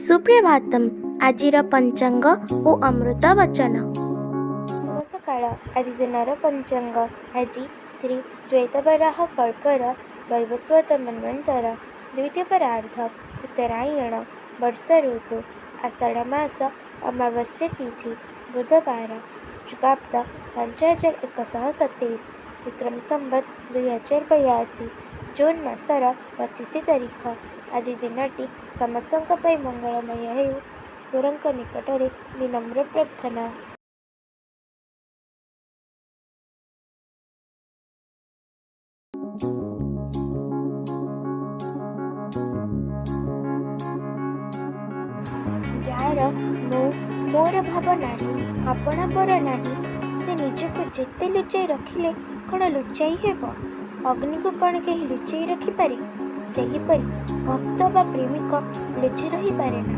ସୁପ୍ରଭାତମ୍। ଆଜିର ପଞ୍ଚାଙ୍ଗ ଓ ଅମୃତ ବଚନ। ଶୁଭ ସକାଳ। ଆଜି ଦିନର ପଞ୍ଚାଙ୍ଗ। ଆଜି ଶ୍ରୀ ଶ୍ୱେତବରାହ କଳ୍ପର ବୈବସ୍ୱତ ମନ୍ୱନ୍ତର ଦ୍ୱିତୀୟ ପରାର୍ଦ୍ଧ, ଉତ୍ତରାୟଣ, ବର୍ଷା ଋତୁ, ଆଷାଢ଼ ମାସ ଅମାବାସ୍ୟା ତିଥି, ବୁଧବାର, ଯୁଗାବ୍ଦ 5127, ବିକ୍ରମ ସମ୍ବତ 2082, ଜୁନ୍ ମାସର 25 ତାରିଖ। ଆଜି ଦିନଟି ସମସ୍ତଙ୍କ ପାଇଁ ମଙ୍ଗଳମୟ ହେଉ, ଈଶ୍ୱରଙ୍କ ନିକଟରେ ବିନମ୍ର ପ୍ରାର୍ଥନା। ଯାର ମୁଁ ମୋର ଭାବ ନାହିଁ, ଆପଣା ପର ନାହିଁ, ସେ ନିଜକୁ ଯେତେ ଲୁଚାଇ ରଖିଲେ କ'ଣ ଲୁଚାଇ ହେବ? ଅଗ୍ନିକୁ କ'ଣ କେହି ଲୁଚାଇ ରଖିପାରେ? ସେହିପରି ଭକ୍ତ ବା ପ୍ରେମିକ ଲୁଚି ରହିପାରେନା।